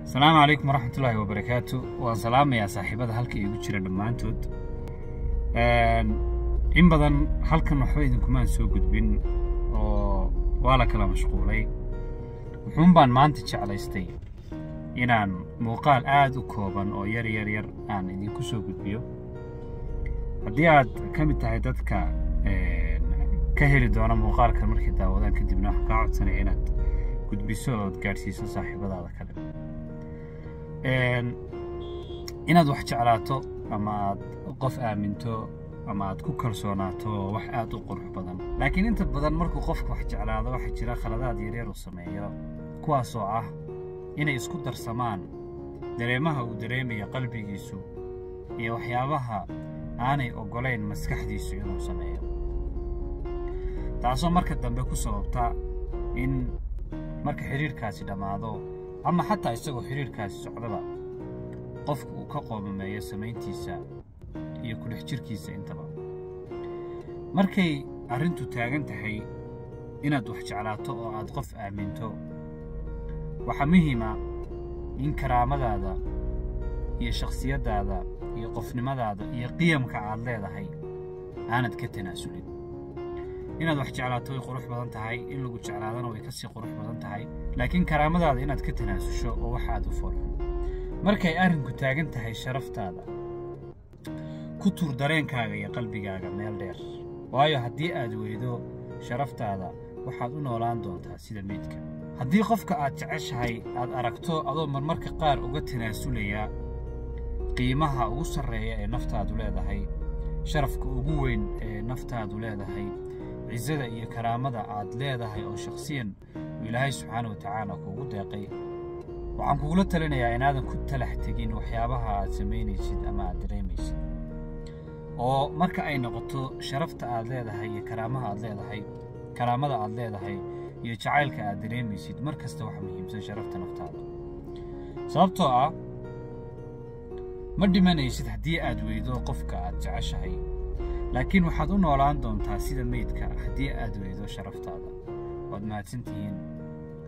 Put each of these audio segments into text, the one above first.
Asalaamu calaykum waraxmatullaahi wabarakaatu. Waan salaamayaa saaxiibada halka iigu jira dhammaantood. In badan halkan waxba idinkumaan soo gudbin oo waa la kala mashquulay. Wuxuun baan maanta jeclaystay inaan muuqaal aada u kooban oo yar yar yar aan idinku soo gudbiyo. Haddii aad ka mid tahay dadka ka heli doona muuqaalkan markay daawadaan kadibna, waxaan kaa codsanaya inaad gudbiso ood gaadhsiiso saaxiibadaada kale. Inaad wax jeclaato ama aad qof aaminto ama aad ku kalsoonaato wax aada u qurux badan, laakiin inta badan markuu qofku wax jeclaado waxaa jira khaladaad yaryar uu sameeyo, kuwaasoo ah inay isku darsamaan dareemaha uu dareemaya qalbigiisu iyo waxyaabaha aanay oggolayn maskaxdiisu inuu sameeyo, taasoo marka dambe ku sababta in marka xidhiirkaasi dhammaado ama xataa isagoo xidhiirkaasi socdaba qofku uu ka qoomameeyo samayntiisa iyo ku dhex jirkiisa intaba. Markay arrintu taagan tahay inaad wax jeclaato oo aad qof aaminto, waxaa muhiima in karaamadaada iyo shakhsiyaddaada iyo qofnimadaada iyo qiyamka aad leedahay aanad ka tanaasulin. Inaad wax jeclaato way qurux badan tahay, in lagu jeclaadana way kasii qurux badan tahay, laakiin karaamadaada inaad ka tanaasusho oo wax aad u foolxun. Markay arrinku taagan tahay sharaftaada, ku tuur dareenkaaga iyo qalbigaaga meel dheer, waayo haddii aad weydo sharaftaada waxaad u noolaan doontaa sida meydka. Haddii qofka aad jeceshahay aad aragto adoo marmarka qaar uga tanaasulaya qiimaha ugu sarreeya ee naftaadu leedahay, sharafka ugu weyn ee naftaadu leedahay, cisada iyo karaamada aad leedahay oo shakhsiyan uu Ilaahay subxaana wa tacaala kuugu deeqay, waxaan kugula talinayaa inaadan ku talax tegin waxyaabaha aad samaynaysid ama aad dareemaysid. Oo marka ay noqoto sharafta aad leedahay iyo karaamaha aad leedahay, karaamada aad leedahay iyo jacaylka aad dareemaysid, mar kasta waxa muhiimsan sharafta naftaada, sababtoo ah ma dhimanaysid haddii aad weydo qofka aad jeceshahay, laakiin waxaad u noolaan doontaa sida meydka haddii aad weydo sharaftaada. Waad mahadsantihiin.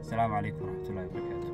Asalaamu calaykum waraxmatullahi wabarakaatu.